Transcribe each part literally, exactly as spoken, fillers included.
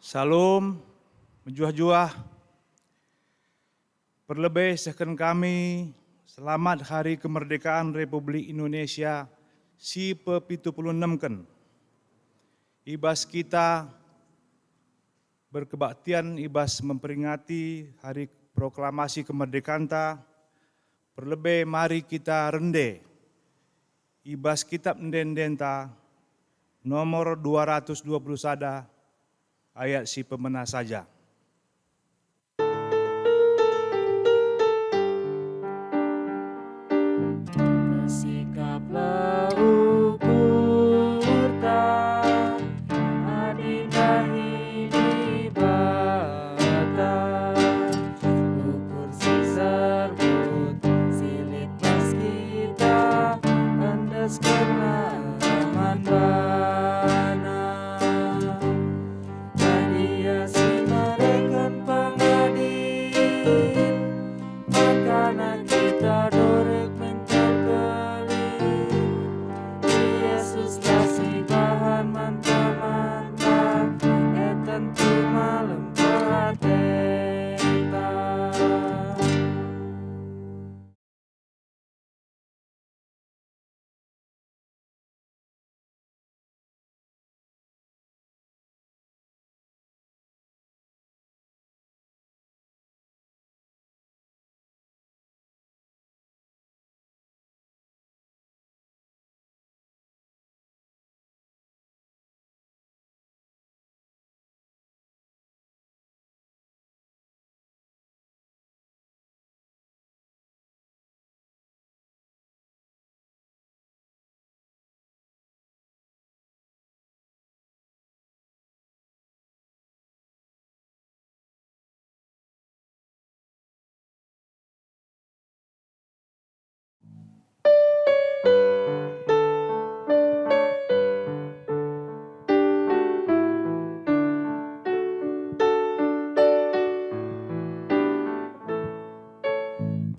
Salom, mejuah-juah. Perlebe sehken kami selamat Hari Kemerdekaan Republik Indonesia si pepitu puluh enemken. I bas kita berkebaktian i bas memperingati Hari Proklamasi Kemerdekaanta, perlebe mari kita rende i bas Kitap Ende-endenta nomor dua ratus dua puluh sada, ayat si pemena saja. Sikaplah ukurta, adi ndahi Dibata. Ukur si serbut, si lit bas kita, endeskenlah man baNa. Adi Ia si mereken pengadin, makana kita dorek min terkelin. Yesuslah si bahan manta-manta, e tentu malem ateta.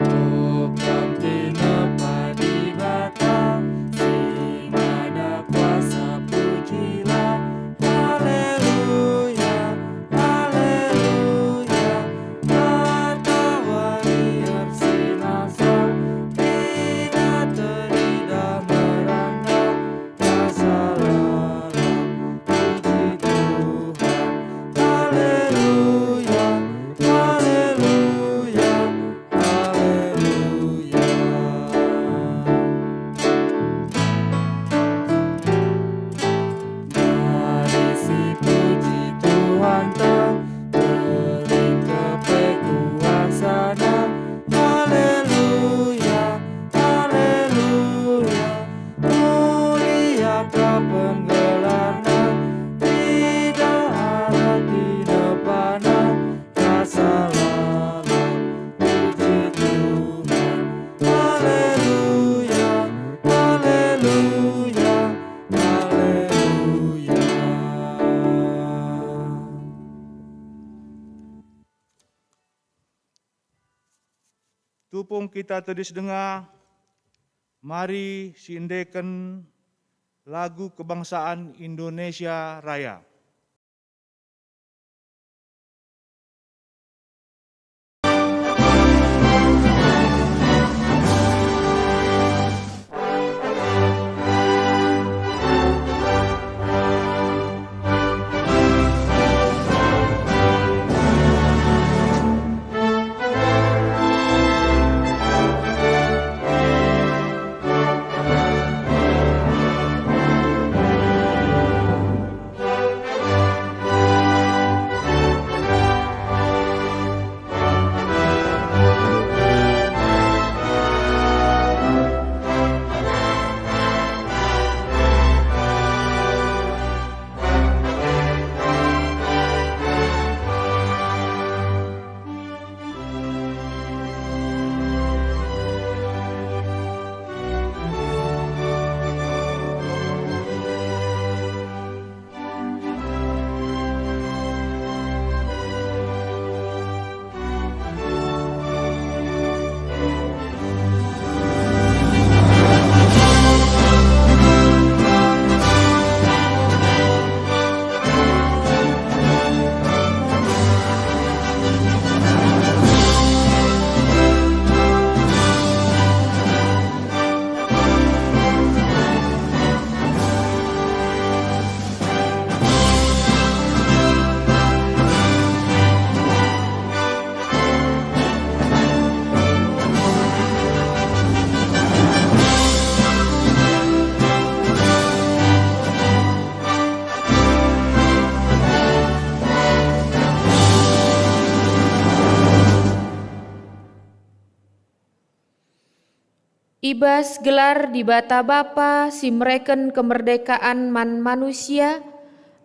Tukang tinepa Dibata, si mada kuasa, pujilah. Haleluya, haleluya. Matawari ersinasa, tidak teridah merangkap. Kasalalah, puji Tuhan. Haleluya, haleluya, haleluya. Mari sipuji Tuhanta, terlingkup pe kuasaNa. Haleluya, haleluya. Mulia ka penggelarNa, tidak arah tinepana, kasalalah, puji Tuhan. Haleluya, haleluya, haleluya. Tupung kita tedis denga, mari siendeken lagu kebangsaan Indonesia Raya. I bas gelar Dibata Bapa si mereken kemerdekaan man manusia,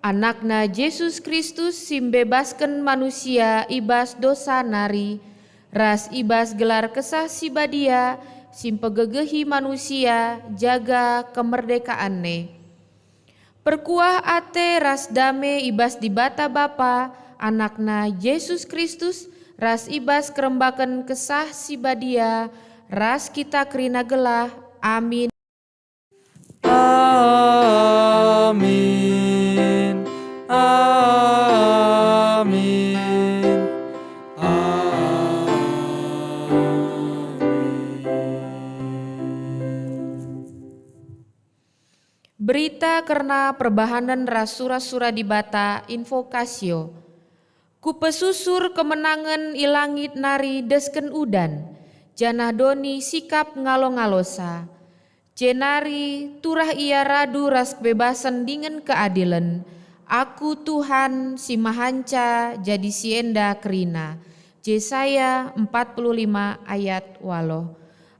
Anakna Jesus Kristus si mbebasken manusia i bas dosa nari, ras i bas gelar Kesah Si Badia si mpegegehi manusia jaga kemerdekaanna. Perkuah ate ras dame i bas Dibata Bapa, Anakna Jesus Kristus, ras i bas kerembaken Kesah Si Badia, ras kita kerina gelah. Amin. Amin. Amin. Berita kerna perbahanen ras sura-sura Dibata, Invocatio. Kupesusur kemenangen i langit nari desken udan, janah doni sikap ngalo-ngalosa. Jenari turah ia radu ras kebebasen dingen keadilen. Aku Tuhan si Mahanca jadi si enda kerina. Jesaya empat puluh lima ayat waluh.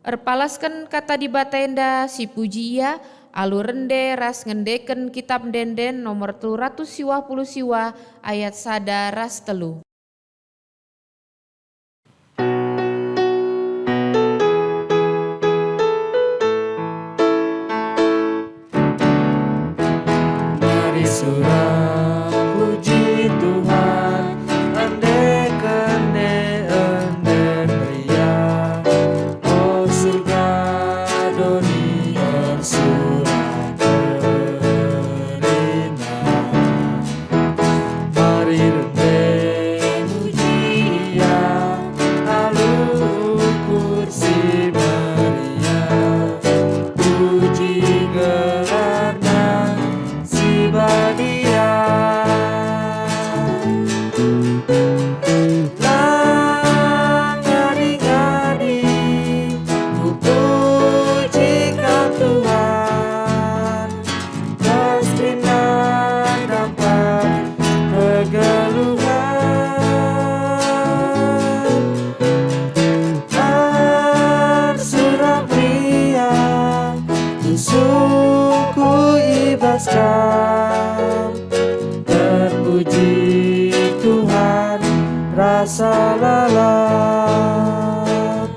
Erpalasken kata Dibata enda sipuji ia, alu rende ras ngendeken Kitap Ende-enden nomor telu ratus siwah puluh siwah ayat sada ras telu. Mari sura puji Tuhan, endeken ende-enden meriah. O surga, doni ersura kerina. Mari rende muji Ia, alu ukur si meriah. Puji gelarNa si badia. Lang ngadi-ngadi, kupuji Kam Tuhan, bas kerina dampar kegeluhen. Ersurak meriah, tusungku i bas Kam. Terpuji Tuhan, rasa lalap.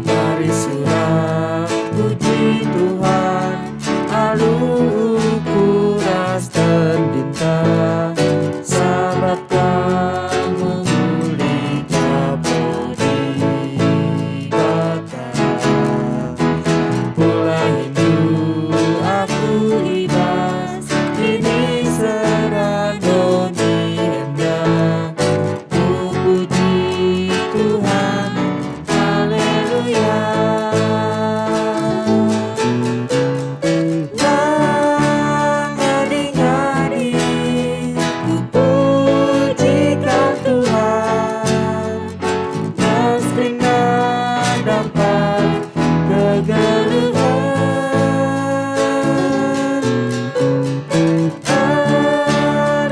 Mari sura puji Tuhan, alu ukur ras tendinta, sabap Kam mehuli ka pudi bata. Pula rindu aku i bas kiniseran doni enda. Kupuji Tuhan, haleluya. Lang ngadi-ngadi, kupuji Kam Tuhan, bas kerina dampar kegeluhen.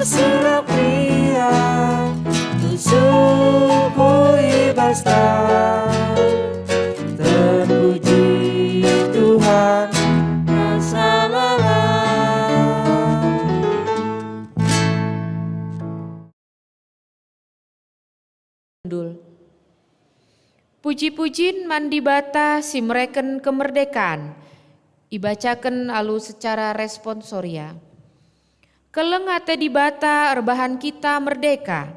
Ersurak meriah, tusungku i bas Kam. Terpuji Tuhan, rasa lalap. Puji-pujin man Dibata si mereken kemerdekaan. Ibacaken alu secara responsoria. Keleng ate Dibata erbahan kita merdeka.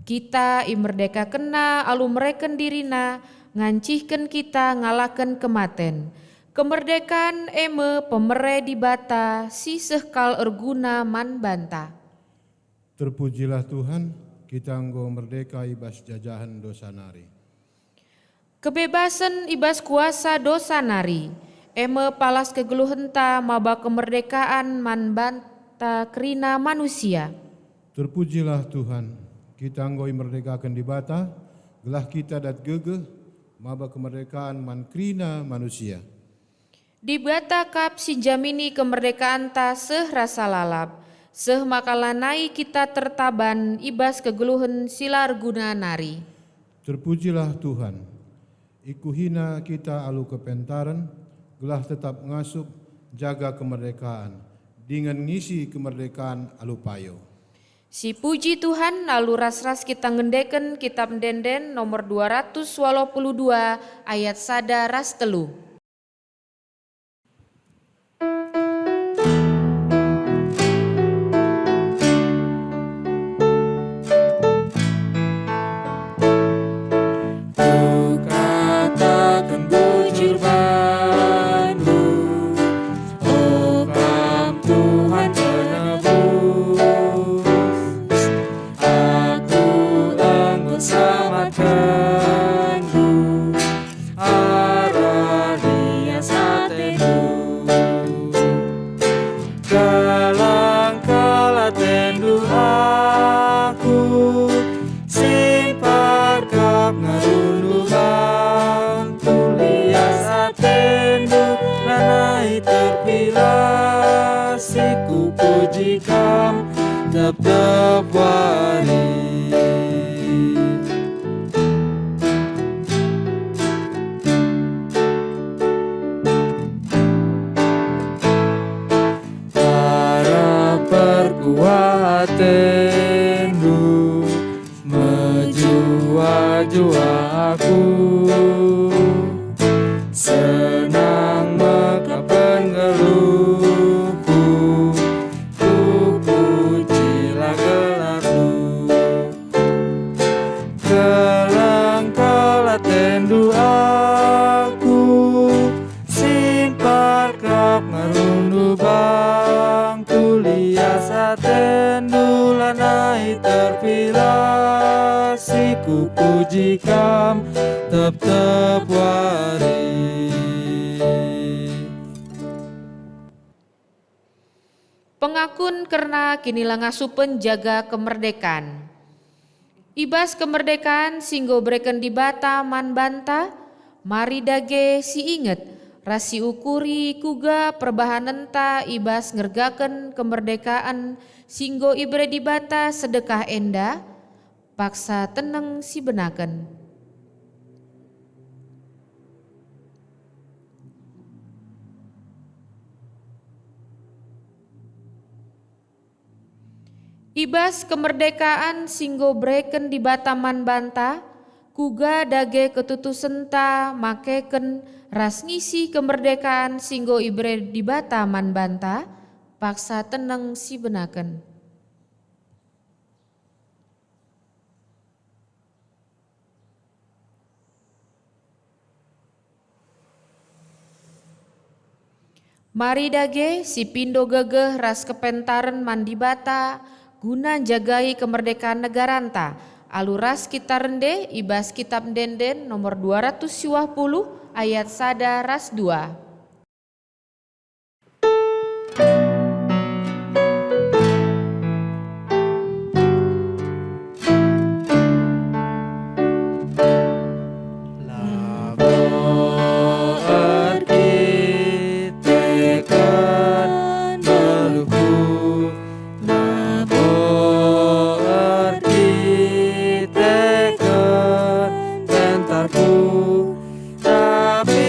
Kita imerdekakenNa alu mereken diriNa, ngancihken kita ngalaken kematen. Kemerdekaan e me pemere Dibata si seh kal erguna man banta. Terpujilah Tuhan, kita enggo merdeka i bas jajahen dosa nari. Kebebasen i bas kuasa dosa nari, e me palas kegeluhenta maba kemerdekaan man banta kerina manusia. Terpujilah Tuhan, kita enggo imerdekaken Dibata, gelah kita dat gegeh maba kemerdekaan man kerina manusia. Dibata kap si njamini kemerdekaanta seh rasa lalap, seh maka lanai kita tertaban i bas kegeluhen si la erguna nari. Terpujilah Tuhan. Ikuhina kita alu kepentaren, gelah tetap ngasup, jaga kemerdekaan, dingen ngisi kemerdekaan alu payo. Sipuji Tuhan, alu ras-ras kita ngendeken Kitab Ende-enden nomor dua ratus waluh puluh dua ayat sada ras telu. Kukataken bujur bandu, O Kam Tuhan Penebus, Aku enggo selamatkenNdu arah lias ateNdu. Keleng kal ateNdu aku, simpar kap ngerundu bangku, lias ateNdu lanai terpilah, si kupuji Kam tep-tep wari. Arah perkuah ateNdu mejuah-juah aku, senang mekapken geluhku, kupujilah gelarNdu. Keleng kal ateNdu aku, simpar kap ngerundu bangku, lias ateNdu lanai terpilah, si kupuji Kam tep-tep wari. Pengakun kerna kinilangasupen jaga kemerdekaan. I bas kemerdekaan si enggo ibereken Dibata man banta, mari dage si inget ras si ukuri kuga perbahanenta i bas ngergaken kemerdekaan si enggo ibere Dibata sedekah enda, paksa teneng si benaken. I bas kemerdekaan si enggo ibereken Dibata man banta, kuga dage ketutusenta makeken ras ngisi kemerdekaan si enggo ibere Dibata man banta, paksa teneng si benaken. Mari dage sipindo gegeh ras kepentaren man Dibata guna njagai kemerdekaan negaranta, alu ras kita rende i bas Kitab Ende-enden nomor dua ratus siwah puluh ayat sada ras dua. Labo erkiteken geluhku, labo erkiteken pentarku, tapi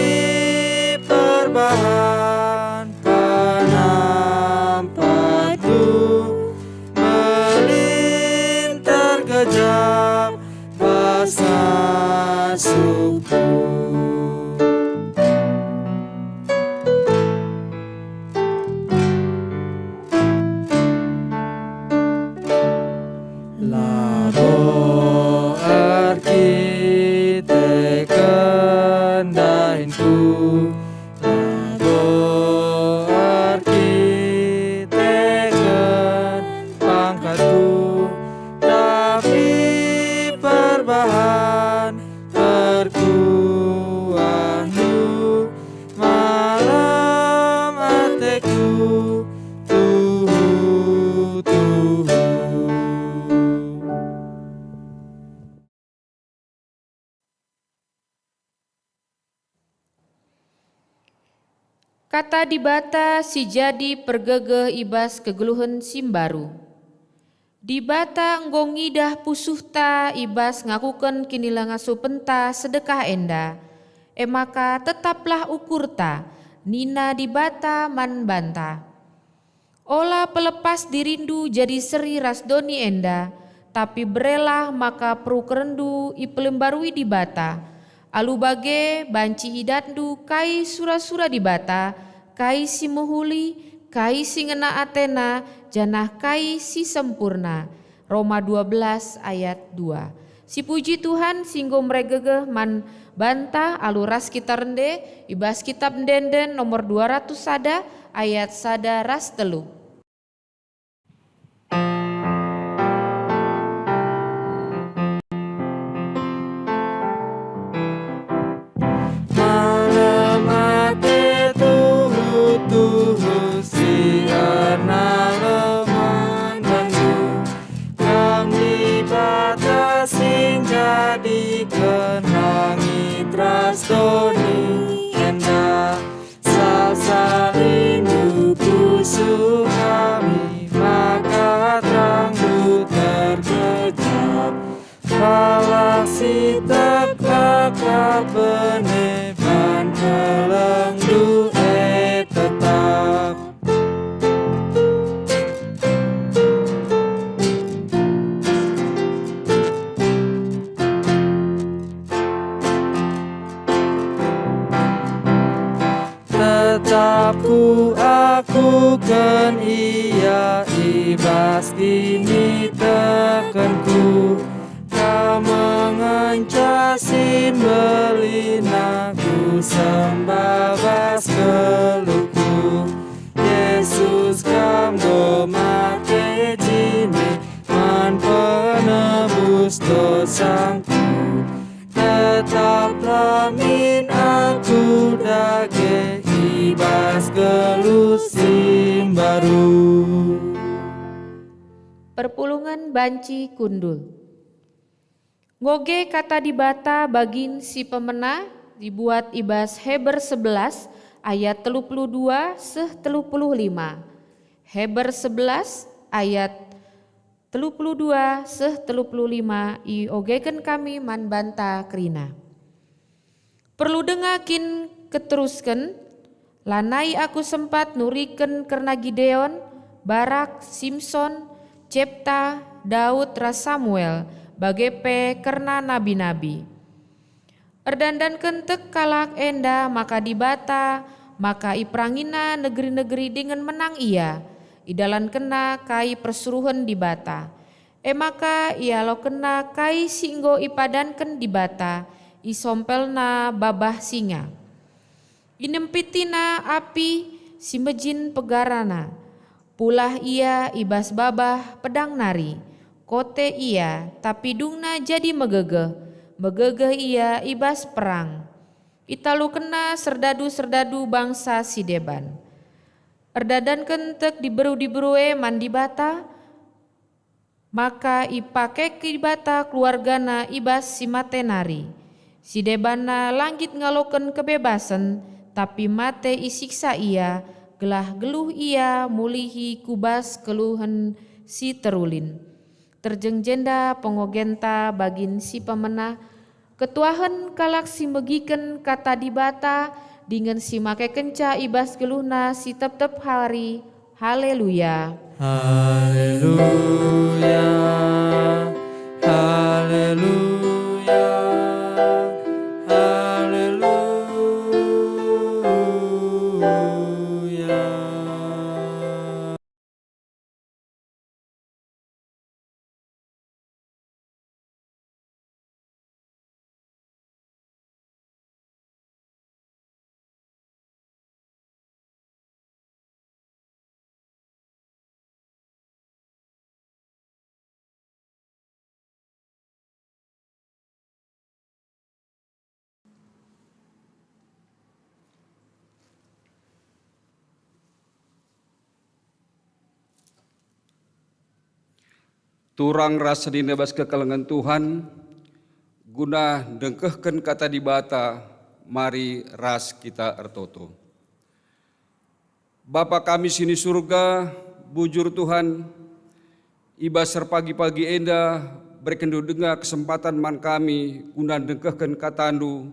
Kata Dibata si jadi pergegeh i bas kegeluhen si mbaru. Dibata enggo ngidah pusuhta i bas ngakuken kinilengasupenta sedekah enda, e maka tetaplah ukurta, nina Dibata man banta. Ola pelepas dirindu jadi seri ras doni enda, tapi berelah maka perukerenndu ipelembarui Dibata. Alu bage banci idatndu kai sura-sura Dibata, kai si mehuli, kai si ngena atena, janah kai si sempurna. Roma dua belas ayat dua. Sipuji Tuhan si enggo mere gegeh man banta alu ras kita rende i bas Kitab Ende-enden nomor dua ratus sada ayat sada ras telu. Malem ate tuhu-tuhu si ernalem man bandu. Kam Dibata si njadiken langit ras doni enda. Salsalindu pusuh kami, maka terangndu terkejap. Kalak si tekapkapen e ban kelengndu e tetap. Tetap kuakuken ia i bas kinitekenku. Kam ngenca si mbelin aku sembah bas geluhku. Yesus, Kam enggo mate jine man penebus dosangku. Tetaplah min aku dage i bas geluh si mbaru. Perpulungen banci kundul. Ngoge Kata Dibata bagin si pemena dibuat i bas Heber sebelas ayat telu puluh dua seh telu puluh lima. Heber sebelas ayat telu puluh dua seh telu puluh lima iogeken kami man banta kerina. Perlu denga kin keterusken? Lanai aku sempat nuriken kerna Gideon, Barak, Simson, Jepta, Daud, ras Samuel, bage pe kerna nabi-nabi. Erdandanken tek kalak enda maka Dibata, maka iperangina negeri-negeri dingen menang ia, idalankenna kai persuruhen Dibata. E maka ialokenna kai si enggo ipadanken Dibata, isompelna babah singa. Inempitina api si mejin pegarana. Pulah ia i bas babah pedang nari. Kote ia, tapi dungna jadi megegeh. Megegeh ia i bas perang. Italukenna serdadu-serdadu bangsa si deban. Erdadanken tek diberu-diberu e man Dibata, maka ipakeke Dibata keluargana i bas si mate nari. Si debanna la nggit ngaloken kebebasen, tapi mate isiksa ia, gelah geluh ia mulihi ku bas keluhen si terulin. Terjeng jenda pengogenta bagin si pemena, ketuahen kalak si megiken Kata Dibata dingen si makekenca i bas geluhna si tep-tep hari. Haleluya! Haleluya, haleluya, haleluya. Turang ras senina bas kekelengen Tuhan, guna ndengkehken Kata Dibata, mari ras kita ertoto. Bapa kami si ni Surga, bujur Tuhan, i bas erpagi-pagi enda berekenNdu denga kesempatan man kami guna ndengkehken kataNdu,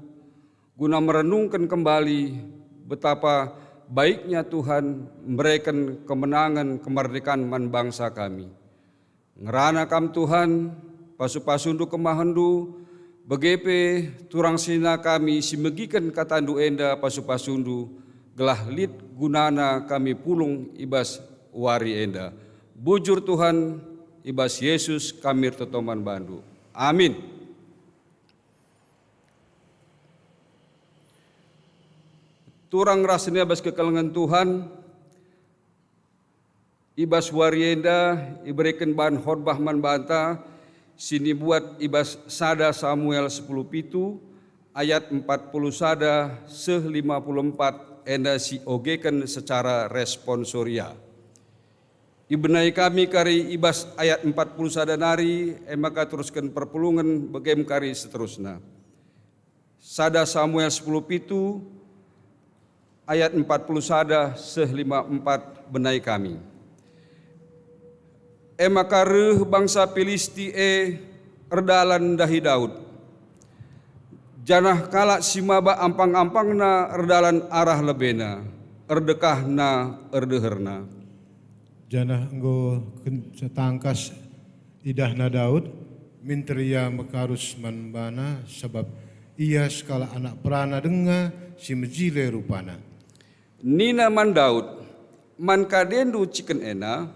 guna merenungken kembali betapa baiknya Tuhan mereken kemenangen kemerdekaan man bangsa kami. Ngerana Kam Tuhan, pasu-pasuNdu kemahenNdu, bage pe turang senina kami si megiken kataNdu enda pasu-pasuNdu, gelah lit gunana kami pulung i bas wari enda. Bujur Tuhan, i bas Yesus kami ertoto man baNdu. Amin. Turang ras senina bas kekelengen Tuhan, i bas wari enda ibereken bahan khotbah man banta si nibuat i bas sada Samuel sepuluh pitu ayat empat puluh sada seh lima puluh empat enda si ogeken secara responsoria. Ibenai kami kari i bas ayat empat puluh sada nari, e maka terusken perpulungen begem kari seterusna. Sada Samuel sepuluh pitu ayat empat puluh sada seh lima empat, benai kami. E maka reh bangsa Pilisti e erdalan ndahi Daud, janah kalak si maba ampang-ampangna erdalan arah lebena, erdekahna, erdeherna. Janah enggo ken-, tangkas idahna Daud, minter ia mekarus man bana, sabap ia sekalak anak perana denga si mejile rupana. Nina man Daud, "Man kadendu ciken ena,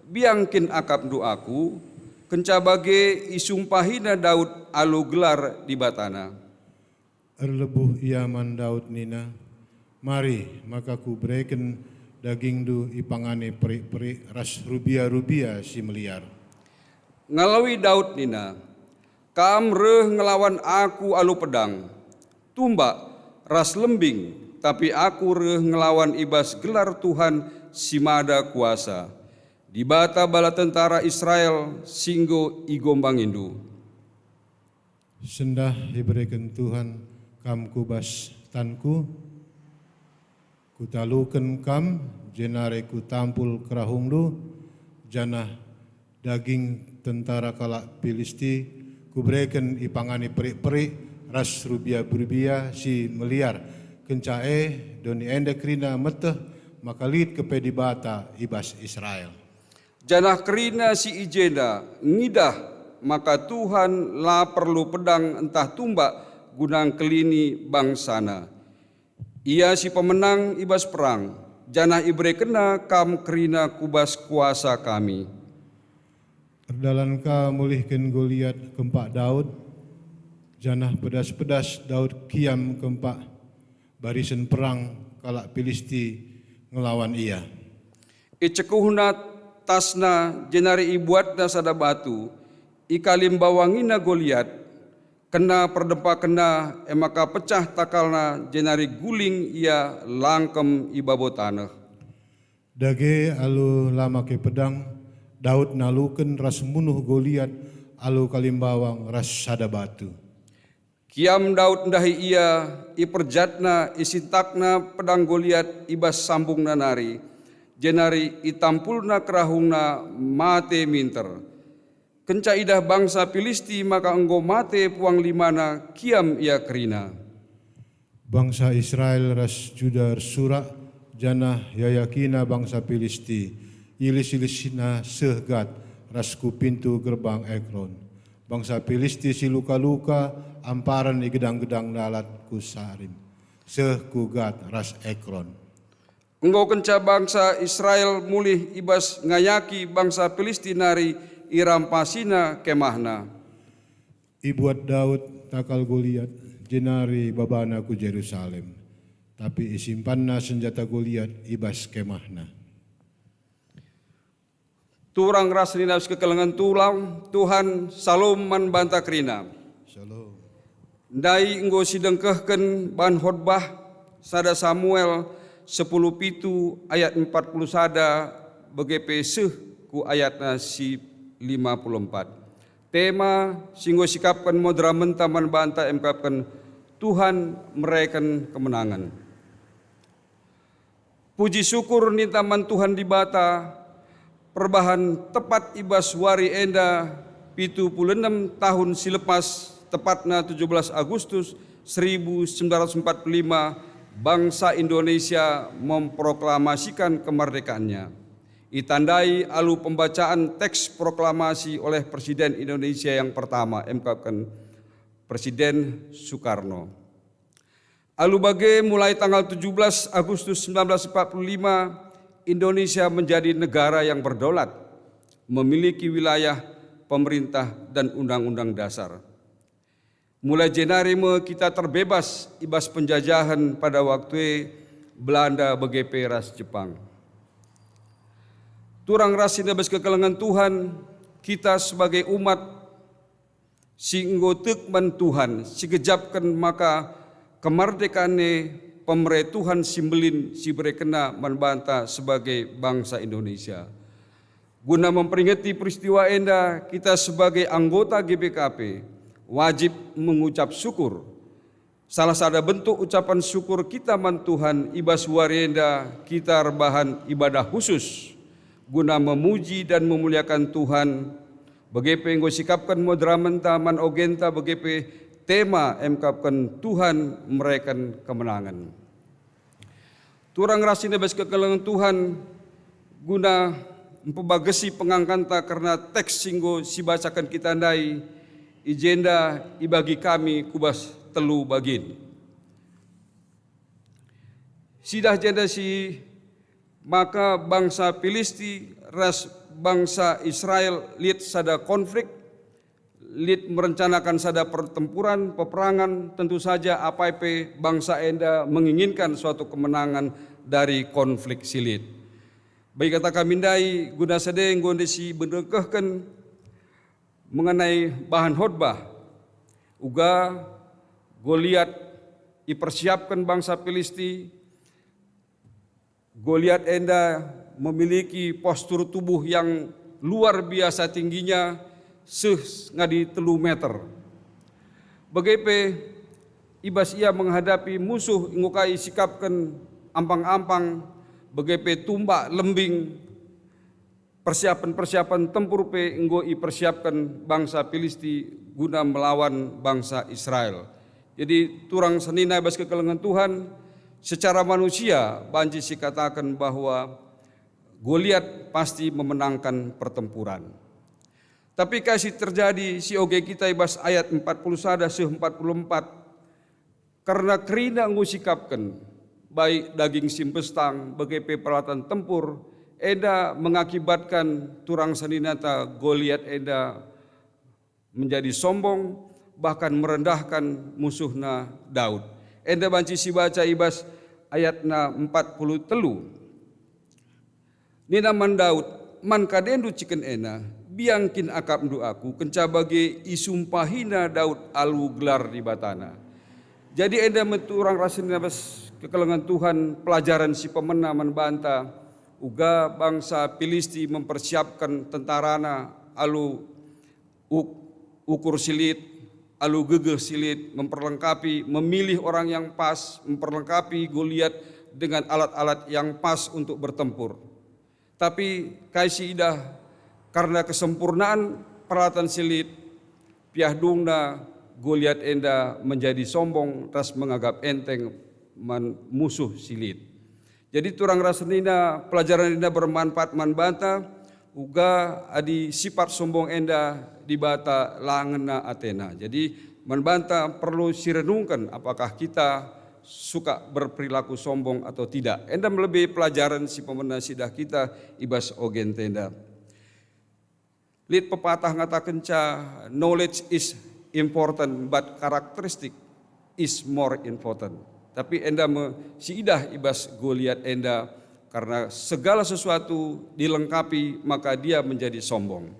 biang kin akapndu aku?" Kenca bage isumpahina Daud alu gelar Dibatana. Erlebuh ia man Daud nina, "Mari, maka kubereken dagingndu ipangani perik-perik ras rubia-rubia si meliar." Ngaloi Daud nina, "Kam reh ngelawan aku alu pedang, tumbak, ras lembing, tapi aku reh ngelawan i bas gelar Tuhan si Mada Kuasa, Dibata bala tentara Israel si enggo igombangiNdu." Sendah ibereken Tuhan kam ku bas tanku, kutaluken kam, jenari kutampul kerahungndu, janah daging tentara kalak Pilisti kubereken ipangani perik-perik ras rubia-rubia si meliar. Kenca e, doni enda kerina meteh maka lit kepe Dibata i bas Israel. Janah kerina si i jenda ngidah maka Tuhan la perlu pedang ntah tumbak guna ngkelini bangsaNa. Ia si pemenang i bas perang, janah iberekenNa kam kerina ku bas kuasa kami. Erdalan ka mulihken Goliat kempak Daud, janah pedas-pedas Daud kiam kempak barisen perang kalak Pilisti ngelawan ia. Icekuhna tasna jenari ibuatna sada batu, ikalimbawangiNa Goliat, kena perdempakenna, e maka pecah takalna jenari guling ia langkem i babo taneh. Dage alu la make pedang, Daud naluken ras munuh Goliat alu kalimbawang ras sada batu. Kiam Daud ndahi ia, iperjatna, isintakna pedang Goliat i bas sambungna nari, jenari itampulna kerahungna mate minter. Kenca idah bangsa Pilisti maka enggo mate puanglimana, kiam ia kerina. Bangsa Israel ras Juda ersurak, janah iayakina bangsa Pilisti, ilis-ilisna seh Gat ras ku pintu gerbang Ekron. Bangsa Pilisti si luka-luka amparen i gedang-gedang dalat ku Sarim, seh ku Gat ras Ekron. Enggo kenca bangsa Israel mulih i bas ngayaki bangsa Pilisti nari, irampasina kemahna. Ibuat Daud takal Goliat, jenari babana ku Jerusalem. Tapi isimpanna senjata Goliat i bas kemahna. Turang ras senina si kekelengen Tulang, Tuhan, Salom man banta kerina. Salom. Ndai enggo sidengkehken bahan khotbah sada Samuel sepuluh pitu ayat empat puluh sada bage pe seh ku ayatna si lima puluh empat. Tema si enggo sikapken moderatorta man banta e mekapken Tuhan mereken kemenangen. Puji syukur ninta man Tuhan Dibata, perbahan tepat i bas wari enda, pitu puluh enem tahun si lepas, tepatna tujuh belas Agustus seribu sembilan ratus empat puluh lima, bangsa Indonesia memproklamasikan kemerdekaannya. Itandai alu pembacaan teks proklamasi oleh Presiden Indonesia yang pertama, emkapken Presiden Soekarno. Alu bage, mulai tanggal tujuh belas Agustus sembilan belas empat puluh lima, Indonesia menjadi negara yang berdaulat, memiliki wilayah, pemerintah, dan undang-undang dasar. Mulai jenari me kita terbebas i bas penjajahan pada waktu e Belanda bage pe ras Jepang. Turang ras si ndabas kekelengen Tuhan, kita sebagai umat si enggo tek man Tuhan, sigejapken maka kemerdekaanNa pemere Tuhan si mbelin si iberekenNa man banta sebagai bangsa Indonesia. Guna memperingeti peristiwa enda, kita sebagai anggota G B K P wajib mengucap syukur. Salah sada bentuk ucapan syukur kita man Tuhan i bas wari enda, kita erbahan ibadah khusus guna memuji dan memuliakan Tuhan, bage pe enggo sikapken moderamenta man ogenta, bage pe tema emkapken Tuhan mereken kemenangen. Turang ras si ndabas kekelengen Tuhan, guna mpebagesi pengangkanta kerna teks si enggo sibacaken kita ndai, i jenda ibagi kami ku bas telu bagin. Sidah jenda si maka bangsa Pilisti ras bangsa Israel lit sada konflik, lit merencanakan sada pertempuran, peperangan, tentu saja apai pe bangsa enda menginginkan suatu kemenangan dari konflik si lit. Bagi kata kami ndai, guna sada enggo ndai si bedengkehken mengenai bahan khotbah, uga Goliat ipersiapken bangsa Pilisti. Goliat enda memiliki postur tubuh yang luar biasa tingginya, seh ngadi telu meter. Bage pe, i bas ia menghadapi musuh enggo ka isikapken ampang-ampang, bage pe tumbak, lembing, persiapen-persiapen tempur pe enggo ipersiapken bangsa Pilisti guna melawan bangsa Israel. Jadi, turang senina i bas kekelengen Tuhan, secara manusia banci sikataken bahwa Goliat pasti memenangkan pertempuran. Tapi kai si terjadi si oge kita i bas ayat empat puluh sada seh empat puluh empat? Kerna kerina enggo sikapken, baik daging si mpestang, bage pe peralatan tempur, enda mengakibatkan turang seninata Goliat enda menjadi sombong, bahkan merendahkan musuhna Daud. Enda banci sibaca i bas ayatna empat puluh telu. Nina man Daud, "Man kadendu ciken ena, biang kin akapndu aku?" Kenca bage isumpahina Daud alu gelar Dibatana. Jadi enda me turang ras senina bas kekelengen Tuhan, pelajaran si pemena man banta, uga bangsa Pilisti mempersiapken tentarana alu uk-, ukur si lit, alu gegeh si lit, memperlengkapi, memilih orang yang pas, memperlengkapi Goliat dengan alat-alat yang pas untuk bertempur. Tapi kai si idah, karena kesempurnaan peralatan si lit, piah dungna Goliat enda menjadi sombong ras menganggap enteng man musuh si lit. Jadi turang ras senina, pelajaran enda bermanfaat man banta, uga adi sifat sombong enda Dibata la ngena atena. Jadi man banta perlu sirenungken apakah kita suka berperilaku sombong atau tidak. Enda me lebe pelajaran si pemena sidah kita i bas ogenta enda. Lit pepatah ngatakenca, "Knowledge is important, but characteristic is more important." Tapi enda me si idah i bas Goliat enda, karena segala sesuatu dilengkapi, maka dia menjadi sombong.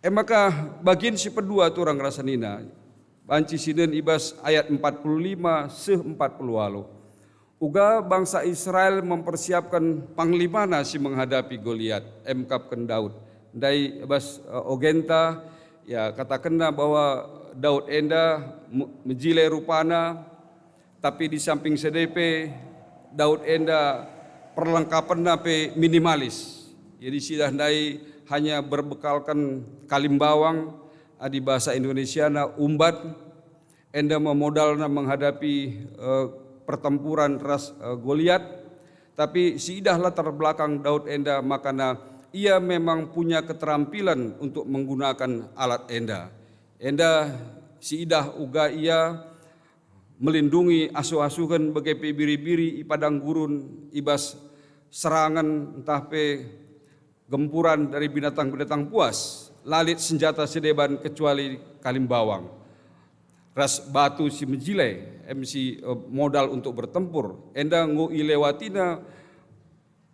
E maka bagin si pedua turang ras senina, banci sinen i bas ayat empat puluh lima seh empat puluh waluh. Uga bangsa Israel mempersiapkan panglimana si menghadapi Goliat, emkapken Daud. Ndai bas, eh, ogenta, ya, katakenna bahwa Daud enda me-, mejile rupana, tapi di samping sede pe Daud enda perlengkapenna pe minimalis. Jadi siidah ndai hanya berbekalken kalimbawang, adi bahasa Indonesiana umbat, enda me modalna menghadapi, eh, pertempuran ras, eh, Goliat. Tapi siidah latar belakang Daud enda makana ia memang punya keterampilan untuk menggunakan alat enda. Enda siidah uga ia melindungi asuh-asuhen bage pe biri-biri i padang gurun, i bas serangen ntah pe gempuran dari binatang-binatang buas. La lit senjata si deban kecuali kalimbawang ras batu si mejile, em si, eh, modal untuk bertempur. Enda enggo ilewatina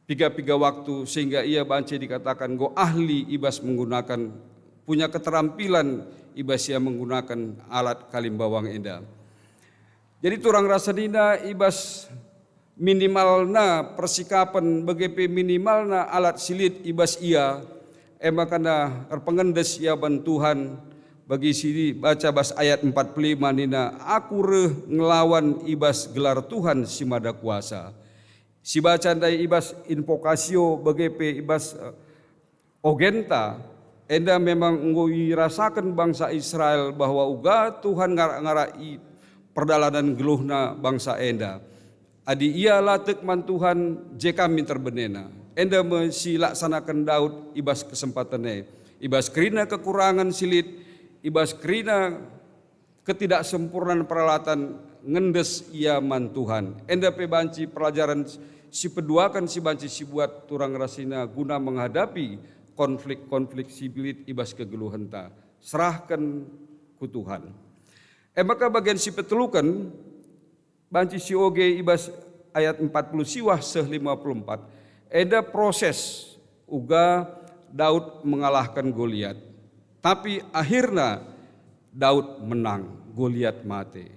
piga-piga waktu, sehingga ia banci dikatakan enggo ahli i bas menggunakan, punya keterampilan i bas ia menggunakan alat kalimbawang enda. Jadi turang ras senina, i bas minimalna persikapen bage pe minimalna alat si lit i bas ia, e maka erpengendes ia man Tuhan. Bagi si baca bas ayat empat puluh lima nina, "Aku reh ngelawan i bas gelar Tuhan si Mada Kuasa." Si baca ndai i bas invokasio bage pe i bas, eh, ogenta, enda memang enggo irasaken bangsa Israel bahwa uga Tuhan ngarak-ngarak i perdalanen geluhna bangsa enda. Adi ia la tek man Tuhan, je kami terbenena. Enda me si laksanaken Daud i bas kesempaten e. I bas kerina kekurangen si lit, i bas kerina ketidaksempurnan peralatan, ngendes ia man Tuhan. Enda pe banci pelajaran si peduaken si banci sibuat turang ras senina guna menghadapi konflik-konflik si lit i bas kegeluhenta. Serahken ku Tuhan. E maka bagian si peteluken, banci sioge i bas ayat empat puluh siwah seh lima puluh empat, enda proses uga Daud mengalahken Goliat. Tapi akhirna Daud menang, Goliat mate.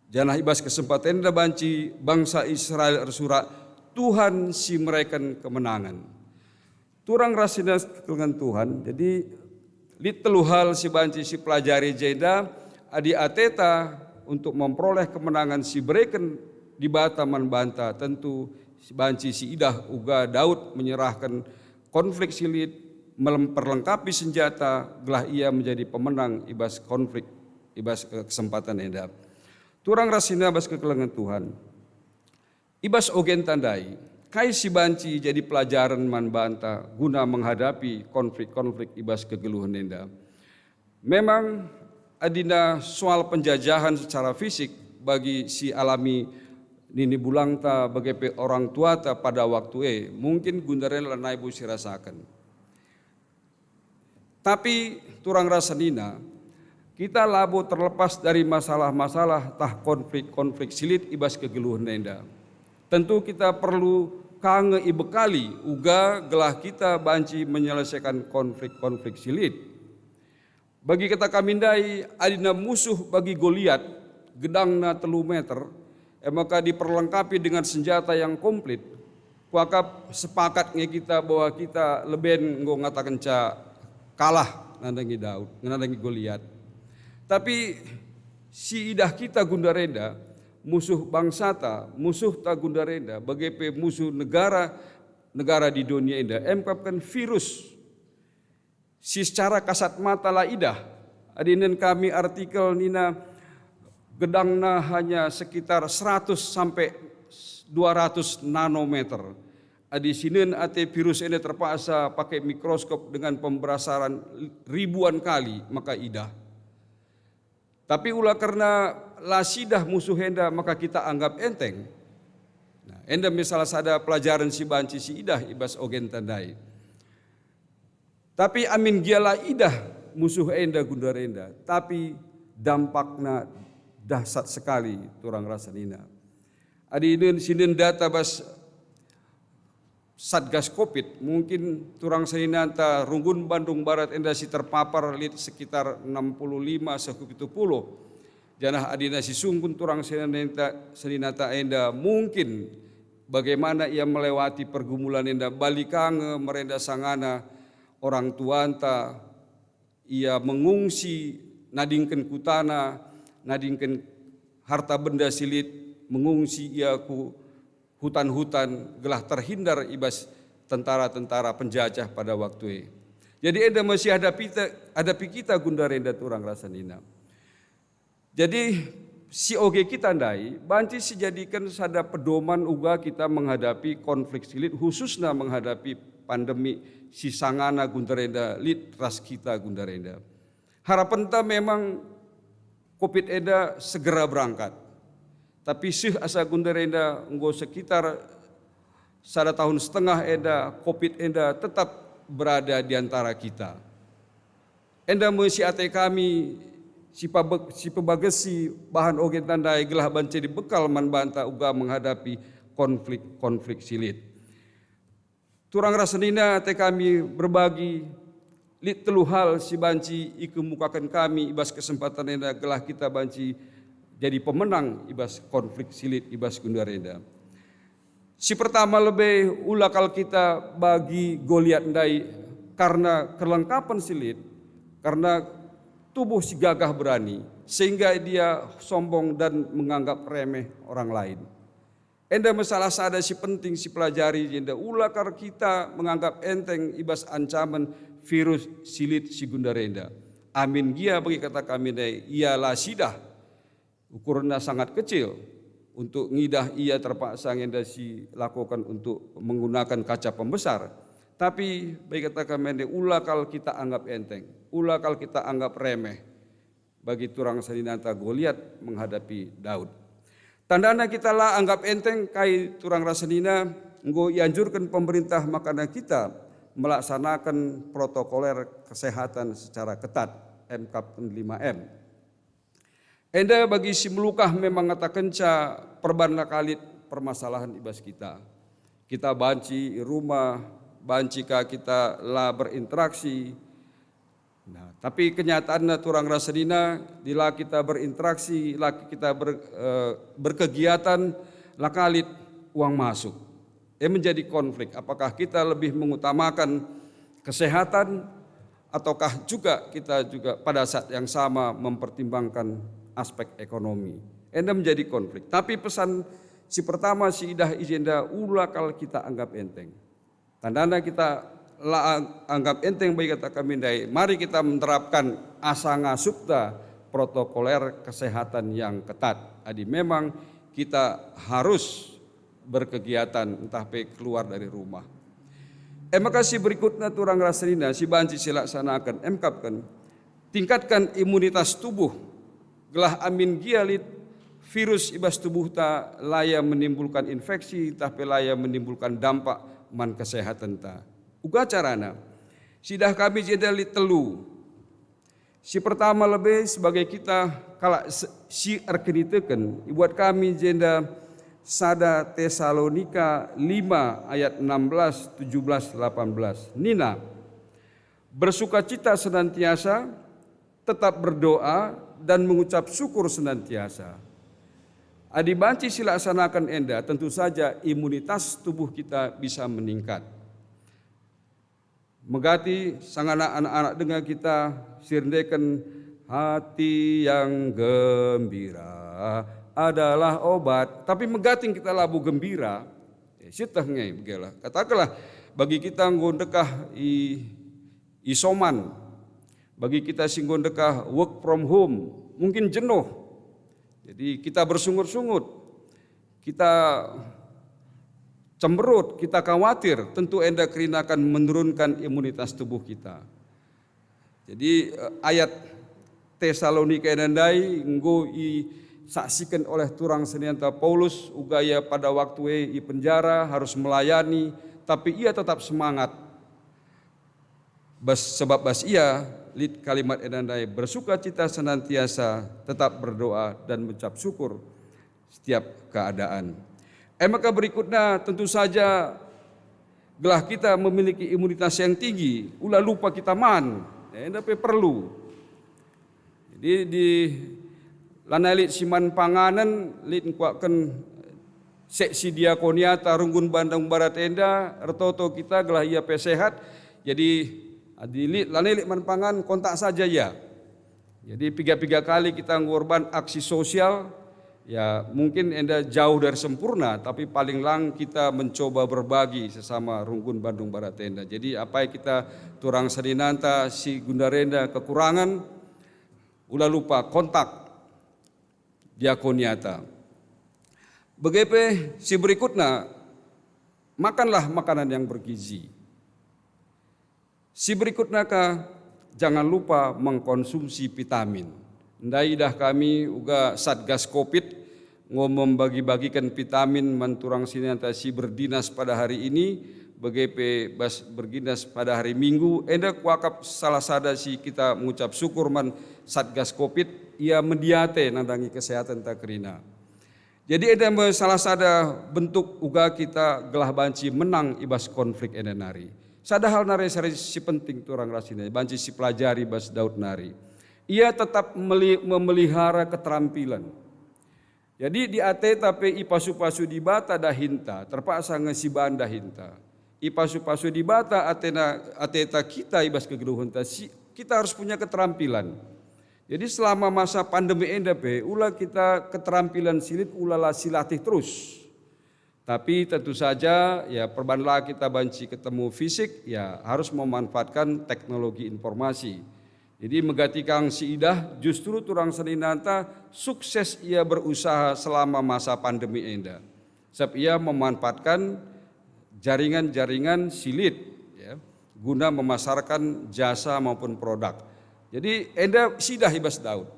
Janah i bas kesempatan enda banci bangsa Israel ersurak, "Tuhan si mereken kemenangen." Turang ras senina kekelengen Tuhan. Jadi, lit telu hal si banci sipelajari jenda, adi ateta untuk memperoleh kemenangan si ibereken Dibata man banta, tentu si banci siidah uga Daud menyerahken konflik si lit, melem-, perlengkapi senjata, gelah ia menjadi pemenang i bas konflik, i bas, eh, kesempatan enda. Turang ras senina bas kekelengen Tuhan. I bas ogenta ndai, kai si banci jadi pelajaren man banta guna menghadapi konflik-konflik i bas kegeluhen enda? Memang, adina soal penjajahan secara fisik bagi si alami nini bulangta bage pe orang tuata pada waktu e, mungkin gundaren lanai bo sirasaken. Tapi turang ras senina, kita labo terlepas dari masalah-masalah tah konflik-konflik si lit i bas kegeluhen enda. Tentu kita perlu ka nge ibekali uga gelah kita banci menyelesaikan konflik-konflik si lit. Bagi kata kami ndai, adina musuh bagi Goliat gedangna telu meter, e maka diperlengkapi dengan senjata yang komplit, kuakap sepakat nge kita bahwa kita leben enggo ngatakenca kalah nandangi Daud, nandangi Goliat. Tapi si idah kita gundar enda, musuh bangsata, musuhta gundar enda, bage pe musuh negara, negara di dunia enda, emkapken virus si secara kasat mata la idah. Adi nen kami artikel nina gedangna hanya sekitar seratus sampai dua ratus nanometer. Adi sinen ate virus enda terpaksa pakai mikroskop dengan pemberasaran ribuan kali, maka idah. Tapi ula kerna la sidah musuh enda maka kita anggap enteng. Nah, enda me salah sada pelajaren si banci si idah i bas ogenta ndai. Tapi amin gia la idah musuh enda gundar enda, tapi dampakna dahsyat sekali turang ras senina. Adi nen sinen data bas Satgas Covid, mungkin turang seninanta runggun Bandung Barat enda si terpapar lit sekitar enam puluh lima seh ku pitu puluh. Janah adina si sungkun turang seninanta, seninanta enda mungkin bagaimana ia melewati pergumulan enda, bali ka nge merenda sangana orang tuanta, ia mengungsi nadingken kutana, nadingken harta benda si lit, mengungsi ia ku hutan-hutan gelah terhindar i bas tentara-tentara penjajah pada waktu e. Jadi enda me si hadapi kita, hadapi kita gundar enda turang rasa nina. Jadi si oge kita ndai banci sijadiken sada pedoman uga kita menghadapi konflik silit, khususna menghadapi pandemi si sangana gundar enda lit ras kita gundar enda. Harapenta memang covid enda segera berangkat. Tapi seh asa gundar enda enggo sekitar sada tahun setengah enda covid enda tetap berada di antara kita. Enda me si ate kami si pabek-, si pebagesi bahan oge tandai gelah banci jadi bekal man banta uga menghadapi konflik-konflik silit. Turang ras senina ate kami berbagi lit telu hal si banci ikemukaken kami i bas kesempatan enda gelah kita banci jadi pemenang i bas konflik silit i bas gundar enda. Si pertama lebe ula kal kita bagi Goliat ndai karena kelengkapan silit, karena tubuh si gagah berani, sehingga dia sombong dan menganggap remeh orang lain. Enda me salah sada si penting si pelajari, jenda ula kal kita menganggap enteng i bas ancaman virus silit si gundar enda. Amin gia bagi kata kami ndai, ia la sidah, ukurna sangat kecil, untuk ngidah ia terpaksa ngenda si lakoken untuk menggunakan kaca pembesar. Tapi bagi kata kami ndai, ula kal kita anggap enteng, ula kal kita anggap remeh. Bagi turang seninanta Goliat menghadapi Daud. Tandana kita la anggap enteng kai turang ras senina enggo ianjurken pemerintah makana kita melaksanaken protokoler kesehatan secara ketat, M K P lima M. Enda bagi si melukah memang ngatakenca perban la kalit permasalahan i bas kita. Kita banci i rumah, banci ka kita la berinteraksi, Nah, tapi kenyataanna turang ras senina, di la kita berinteraksi, la kita ber-, eh, berkegiatan, la kalit uang masuk. E menjadi konflik. Apakah kita lebih mengutamakan kesehatan, ataukah juga kita juga pada saat yang sama mempertimbangkan aspek ekonomi? Enda menjadi konflik. Tapi pesan si pertama si idah i jenda ula kal kita anggap enteng. Tandana kita la ang-, anggap enteng bagi kata kami ndai. Mari kita menerapkan asa ngasupta protokoler kesehatan yang ketat. Adi memang kita harus berkegiatan entah pe keluar dari rumah. E maka si berikutna turang ras senina si banci silaksanaken, emkapken, tingkatkan imunitas tubuh, gelah amin gia lit virus i bas tubuhta la ia menimbulkan infeksi, ntah pe la ia menimbulkan dampak man kesehatenta. Uga carana, sidah kami jenda lit telu. Si pertama lebe sebagai kita kalak se-, si erkiniteken, ibuat kami jenda sada Tesalonika lima ayat enam belas, tujuh belas, delapan belas. Nina, "Bersukacita senantiasa, tetap berdoa, dan mengucap syukur senantiasa." Adi banci silaksanaken enda, tentu saja imunitas tubuh kita bisa meningkat. Megati sangana anak-anak denga kita si erendeken, "Hati yang gembira adalah obat." Tapi megati kita labo gembira, ya, sieteh nge begela. Katakenlah, bagi kita enggo ndekah i isoman, bagi kita si enggo ndekah work from home, mungkin jenuh. Jadi kita bersungut-sungut, kita cemberut, kita khawatir, tentu enda kerina akan menurunkan imunitas tubuh kita. Jadi, eh, ayat Tesalonika enda ndai enggo isaksiken oleh turang seninta Paulus, uga ia pada waktu e i penjara harus melayani, tapi ia tetap semangat. Bas, sebab bas ia lit kalimat enda ndai, "Bersukacita senantiasa, tetap berdoa, dan mengucap syukur setiap keadaan." E maka berikutna, tentu saja, gelah kita memiliki imunitas yang tinggi, ula lupa kita man. Ya, enda pe perlu. Jadi, di lanai lit si man panganen, lit ngkuaken seksi diakoniata runggun Bandung Barat enda, ertoto kita gelah ia pe sehat. Jadi, adi lit, lanai lit man pangan, kontak saja ia. Jadi, piga-piga kali kita ngurban aksi sosial, Ya, mungkin enda jauh dari sempurna, tapi paling lang kita mencoba berbagi sesama runggun Bandung Barat enda. Jadi, apai kita turang seninanta si gundari enda kekurangan, ula lupa kontak diakoniata. Bage pe si berikutna, makanlah makanan yang bergizi. Si berikutna ka, jangan lupa mengkonsumsi vitamin. Ndai idah kami uga Satgas Covid enggo membagi-bagiken vitamin man turang seninanta si berdinas pada hari ini, bage pe bas berdinas pada hari Minggu, enda kuakap salah sada si kita ngucap syukur man Satgas Covid, ia mediate nandangi kesehatenta kerina. Jadi enda me salah sada bentuk uga kita gelah banci menang i bas konflik enda nari. Sada hal nari sari si penting turang rasina banci sipelajari bas Daud nari. Ia tetap meli-, memelihara keterampilan. Jadi di ateta pe ipasu-pasu Dibata dahinta, terpaksa nge siban dahinta. Ipasu-pasu Dibata atena, ateta kita i bas kegeluhenta, si, kita harus punya keterampilan. Jadi selama masa pandemi enda pe, ula kita keterampilan si lit ula la silatih terus. Tapi tentu saja, ya, perban la kita banci ketemu fisik, ya, harus memanfaatkan teknologi informasi. Jadi megati kang si idah, justru turang seninanta sukses ia berusaha selama masa pandemi enda. Sebab ia memanfaatkan jaringan-jaringan si lit, ya, guna memasarkan jasa maupun produk. Jadi enda si idah i bas Daud.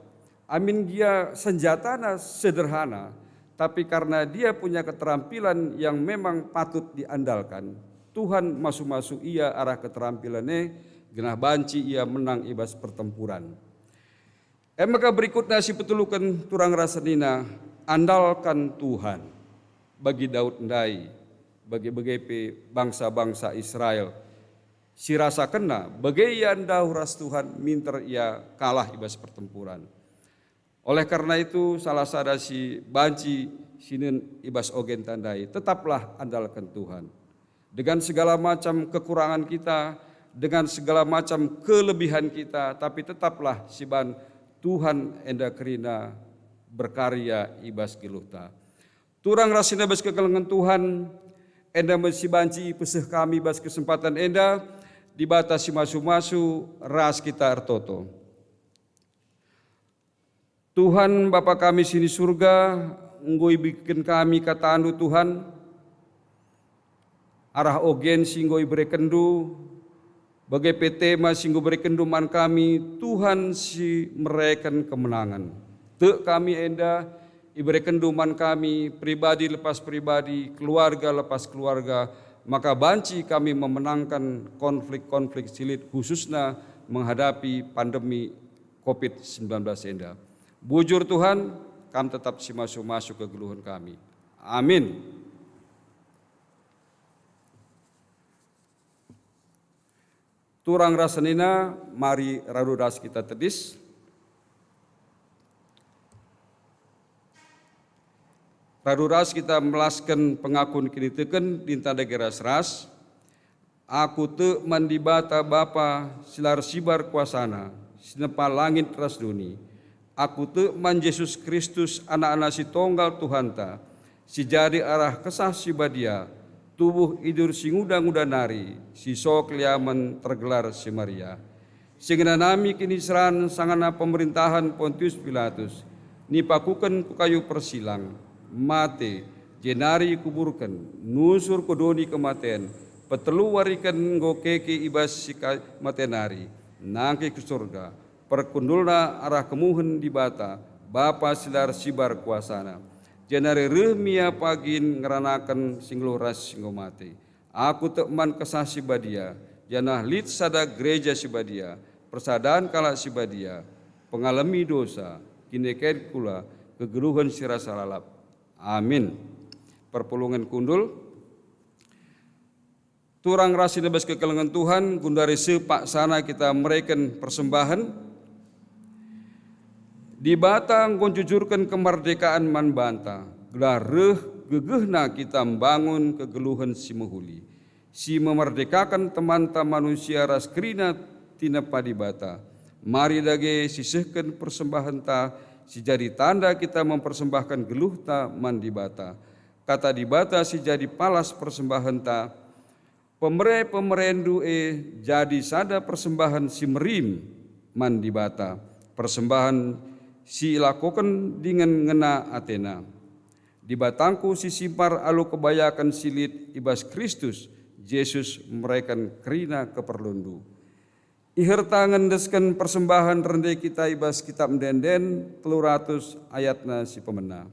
Amin gia senjatana sederhana, tapi karena dia punya keterampilan yang memang patut diandalkan, Tuhan masu-masu ia arah keterampilan e, genah banci ia menang i bas pertempuran. E maka berikutna si peteluken turang ras senina, andalkan Tuhan. Bagi Daud ndai, bage-bage pe bangsa-bangsa Israel, si rasakenna, bage ia ndauh ras Tuhan, minter ia kalah i bas pertempuran. Oleh karena itu, salah sada si banci sinen i bas ogenta ndai, tetaplah andalken Tuhan. Dengan segala macam kekurangan kita, dengan segala macam kelebihan kita, tapi tetaplah siban Tuhan enda kerina berkarya i bas geluhta. Turang ras senina bas kekelengen Tuhan, enda me si banci ipeseh kami bas kesempatan enda, Dibata si masu-masu ras kita ertoto. Tuhan, Bapa kami si ni Surga, enggo ibegiken kami kataNdu, Tuhan. Arah ogen si enggo iberekenNdu, bage pe tema si enggo iberekenNdu man kami, Tuhan si mereken kemenangen. Tek kami enda, iberekenNdu man kami, pribadi lepas pribadi, keluarga lepas keluarga, maka banci kami memenangkan konflik-konflik si lit, khususna menghadapi pandemi covid sembilan belas enda. Bujur Tuhan, Kam tetap si masu-masu kegeluhen kami. Amin. Turang ras senina, mari radu ras kita tedis. Radu ras kita melasken pengakun kiniteken, dinta dage ras-ras. Aku tek man Dibata Bapa si la ersibar kuasaNa, si nepa langit ras doni. Aku tek man Jesus Kristus, AnakNa si Tonggal Tuhanta, si jadi arah Kesah Si Badia, tubuh idur si nguda-nguda nari, si so keliamen tergelar si Maria. Si ngenanami kiniseran sangana pemerintahen Pontius Pilatus, nipakuken ku kayu persilang, mate, jenari ikuburken, nusur ku doni kematen, petelu wariken enggo keke i bas si ka-, mate nari, nangkih ku Surga, perkundulna arah kemuhen Dibata, Bapa si la ersibar kuasaNa. Jenari reh me Ia pagin ngeranaken si nggeluh ras si enggo mate. Aku tek man Kesah Si Badia, janah lit sada Gereja Si Badia, persadan kalak si badia, pengalemi dosa, kiniteken kula, kegeluhen si rasa lalap. Amin. Perpulungen kundul. Turang ras senina bas kekelengen Tuhan, gundari seh paksana kita mereken persembahen. Dibata enggo njujurken kemerdekaan man banta, gelah reh gegehna kita mbangun kegeluhen si mehuli, si memerdekaken temanta manusia ras kerina tinepa Dibata. Mari dage sisehken persembahenta si jadi tanda kita mempersembahken geluhta man Dibata. Kata Dibata si jadi palas persembahenta, pemere-pemerendu e jadi sada persembahen si merim man Dibata, persembahen si ilakoken dingen ngena atena. Dibatangku si simpar alu kebayaken si lit i bas Kristus Jesus mereken kerina keperlunndu. Iherta ngendesken persembahen rende kita i bas Kitap Ende-enden telu ratus ayatna si pemena.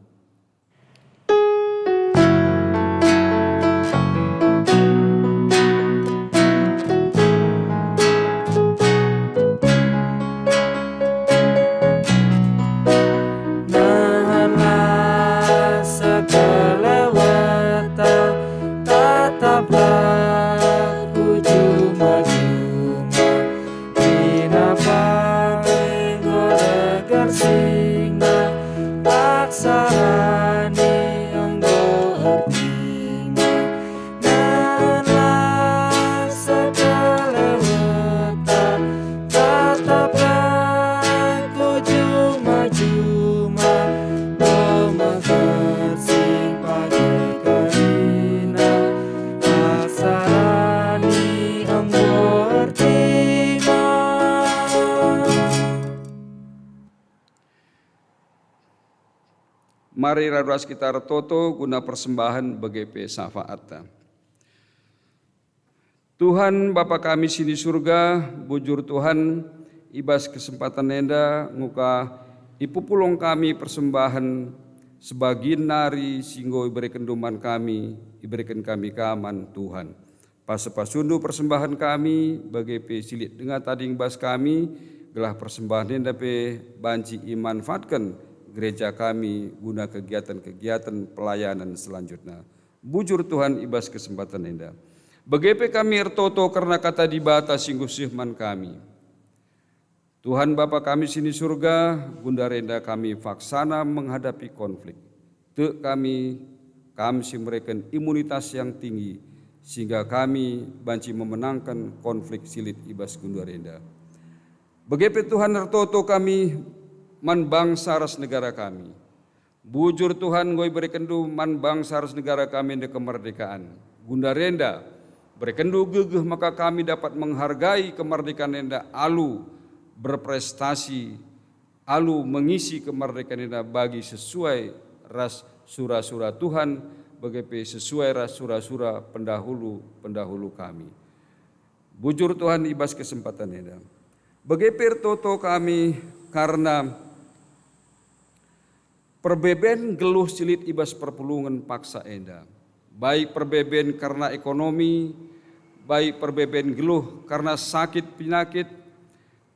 Nahanlah sekeleweta, tataplah ku juma-juma. Kerina pande enggo regar singa, paksa rani enggo ertina. Nahanlah sekeleweta, tataplah ku juma-juma, memeger si pagi kerina, paksa rani enggo ertina. Mari radu ras kita ertoto guna persembahen bage pe syafaatta. Tuhan, Bapa kami si i Surga, bujur Tuhan, i bas kesempaten enda enggo ka ipupulung kami persembahen sebagin nari si enggo iberekenNdu man kami, ibereken kami ka man Tuhan. Pasu-pasuNdu persembahen kami, bage pe si lit denga tading bas kami, gelah persembahen enda pe banci imanfaatken gereja kami guna kegiatan-kegiatan pelayanan selanjutna. Bujur Tuhan i bas kesempaten enda. Bage pe kami ertoto kerna Kata Dibata si enggo seh man kami. Tuhan Bapa kami si i Surga, gundari enda kami faksana menghadapi konflik. Tek kami, Kam si mereken imunitas yang tinggi, sehingga kami banci memenangken konflik si lit i bas gundari enda. Bage pe Tuhan, ertoto kami man bangsa ras negara kami. Bujur Tuhan, enggo iberekenNdu man bangsa ras negara kami enda kemerdekaan. Gundari enda, berekenNdu gegeh maka kami dapat menghargai kemerdekaan enda alu berprestasi, alu mengisi kemerdekaan enda bagi sesuai ras sura-sura Tuhan, bage pe sesuai ras sura-sura pendahulu-pendahulu kami. Bujur Tuhan i bas kesempaten enda. Bage pe ertoto kami kerna perbeben geluh si lit i bas perpulungen paksa enda, baik perbeben kerna ekonomi, baik perbeben geluh kerna sakit pinakit,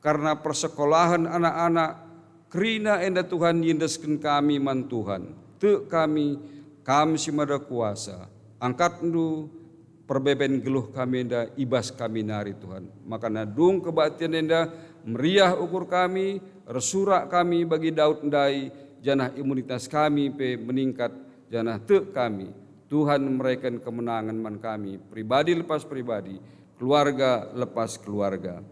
kerna persekolahen anak-anak, kerina enda Tuhan iendesken kami man Tuhan. Tek kami, Kam si Mada Kuasa, angkatNdu perbeben geluh kami enda i bas kami nari, Tuhan. Maka nadung kebaktin enda meriah ukur kami, ersurak kami bagi Daud ndai, janah imunitas kami pe meningkat, janah tek kami, Tuhan mereken kemenangen man kami, pribadi lepas pribadi, keluarga lepas keluarga.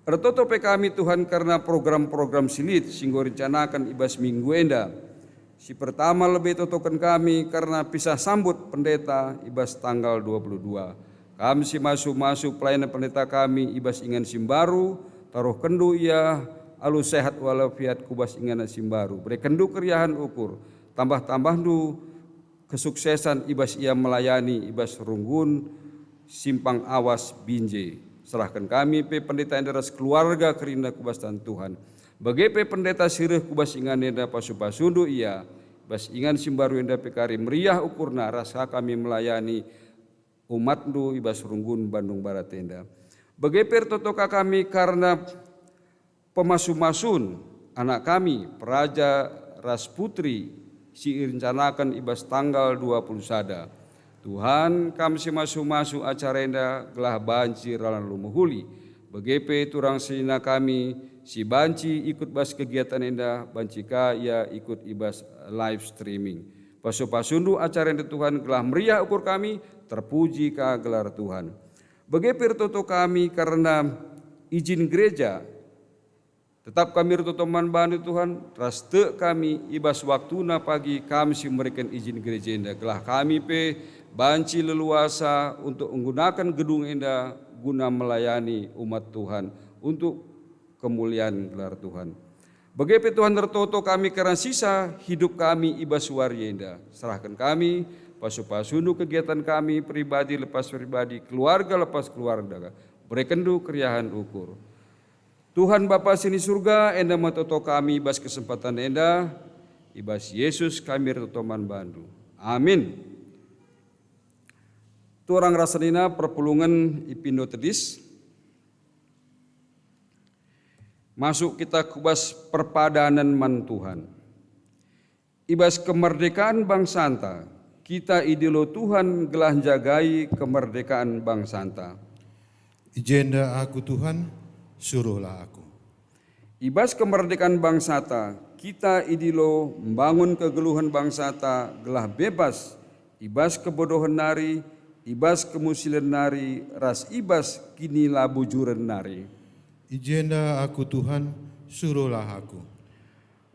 Ertoto pe kami, Tuhan, kerna program-program si lit si enggo irencanaken i bas minggu enda. Si pertama lebe itotoken kami kerna pisah sambut pendeta i bas tanggal dua puluh dua. Kam si masu-masu pelayanan pendeta kami i bas ingan si mbaru, taruhkenNdu ia alu sehat walafiat ku bas inganna si mbaru. BerekenNdu keriahen ukur, tambah-tambahNdu kesuksesan i bas ia melayani i bas runggun Simpang Awas Binjai. Serahken kami pe pendeta enda ras keluarga kerina ku bas taneh Tuhan. Bage pe pendeta si reh ku bas ingan enda, pasu-pasuNdu ia, bas ingan si mbaru enda pe kari meriah ukurna ras ka kami melayani umatNdu i bas runggun Bandung Barat enda. Bage pe ertoto ka kami kerna pemasu-masun anak kami, Peraja ras Putri, si irencanaken i bas tanggal dua puluh sada. Tuhan, Kam si masu-masu acara enda gelah banci ralan alu mehuli. Bage pe turang senina kami si banci ikut bas kegiatan enda, banci ka ia ikut i bas live streaming. Pasu-pasuNdu acara enda, Tuhan, gelah meriah ukur kami, terpuji ka gelar Tuhan. Bage pe ertoto kami kerna ijin gereja Tetap kami ertoto man bandu, Tuhan, ras tek kami i bas waktuna pagi kam si mereken ijin gereja enda, gelah kami pe banci leluasa untuk nggunaken gedung enda guna melayani umat Tuhan untuk kemulian gelar Tuhan. Bage pe Tuhan ertoto kami kerna sisa hidup kami i bas wari enda. Serahken kami pasu-pasundu kegiatan kami pribadi lepas pribadi, keluarga lepas keluarga. Berekenndu keriahen ukur. Tuhan Bapa si ni Surga, enda me toto kami i bas kesempatan enda, i bas Yesus kami ertoto man bandu. Amin. Turang ras senina perpulungen ipindo tedis. Masuk kita ku bas perpadanen man Tuhan. I bas kemerdekaan bangsanta, kita idilo Tuhan gelah njagai kemerdekaan bangsanta. I jenda aku, Tuhan, suruhlah aku. I bas kemerdekaan bangsata, kita idilo mbangun kegeluhen bangsata gelah bebas i bas kebodohen nari, i bas kemusilen nari, ras i bas kinilabujuren nari. I jenda aku, Tuhan, suruhlah aku.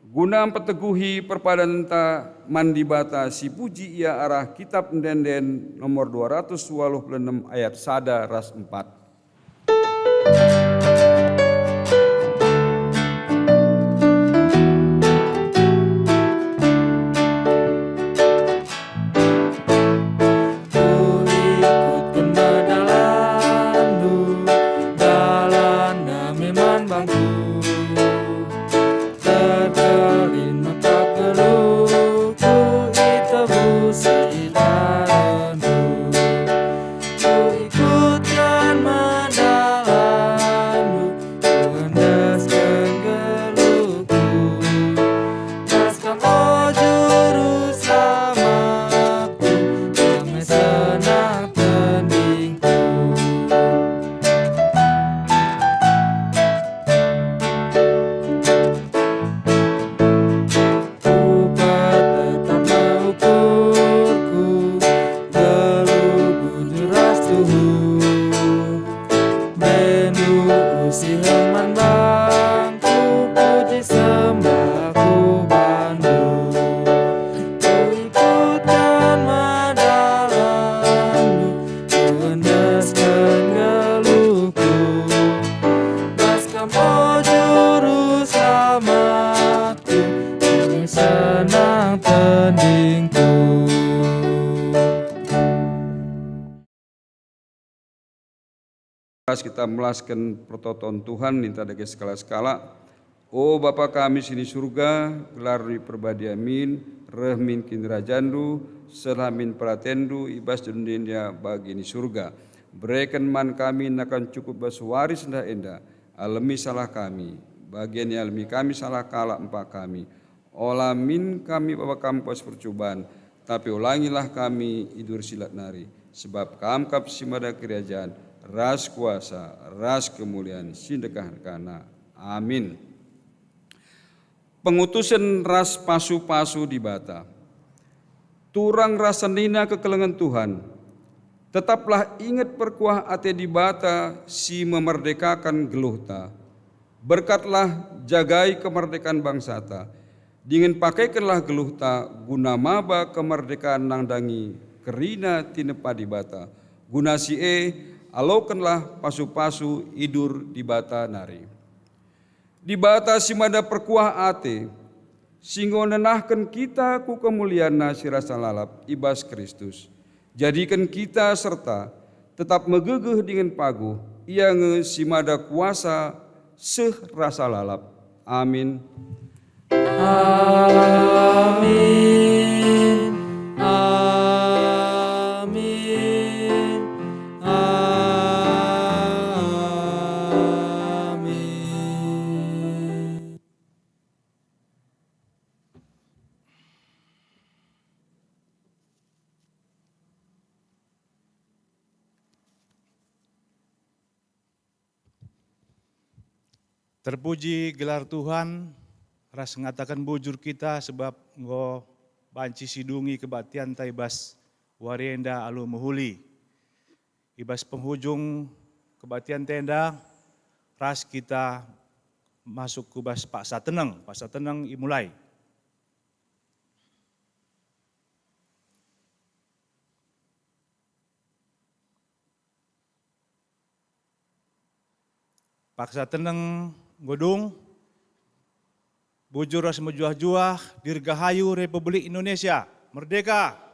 Guna mpeteguhi perpadanenta man Dibata, sipuji ia arah Kitab Ende-enden nomor dua ratus waluh puluh enem ayat sada ras empat. Kuikutken dalanNdu, dalanNa me man bangku. Terkelin mekap geluhku i tebusi dalanNdu. Kuikutken me dalanNdu, kuendesken geluhku. Bas Kam, o Juru Selamatku, Kam me senang tendingku. Kupetetap me ukurku, geluh, bujur ras tuhu. BenNdu usihen man bangku, puji sembahku banNdu. Kuikutken me dalanNdu, kuendesken geluhku. Bas Kam, o Juru Selamatku, senang tendingku. Pas kita melasken pertoton Tuhan, ninta dage sekalak-sekalak. O Bapa kami si ni Surga, gelarNdu iperbadia min, reh min kinirajanNdu, seh min peratenndu i bas doni enda bagi ni Surga. Bereken man kami nakan cukup bas wari sendah enda, alemi salah kami, bagi ialemi kami salah kalak empak kami. Ola min kami baba Kam ku bas percuban, tapi olangilah kami i bas si lat nari, sebab Kam kap si mada keriajan, ras kuasa, ras kemulian si ndekah-ndekahna. Amin. Pengutusen ras pasu-pasu Dibata. Turang ras senina kekelengen Tuhan, tetaplah inget perkuah ate Dibata si memerdekaken geluhta. Berkatlah, jagai kemerdekaan bangsata, dingen pakaikenlah geluhta guna maba kemerdekaan nandangi kerina tinepa Dibata. Guna si e, alokenlah pasu-pasu idur Dibata nari. Dibata si mada perkuah ate, si enggo nenahken kita ku kemulianNa si rasa lalap i bas Kristus, jadiken kita serta tetap megegeh dingen paguh, Ia nge si mada kuasa seh rasa lalap. Amin. Amin. Amin. Amin. Terpuji gelar Tuhan, ras ngataken bujur kita sebab enggo banci sidungi kebaktianta i bas wari enda alu mehuli. I bas penghujung kebaktianta enda, ras kita masuk ku bas paksa teneng, paksa teneng imulai. Paksa teneng enggo dung, bujur ras mejuah-juah, dirgahayu Republik Indonesia, merdeka!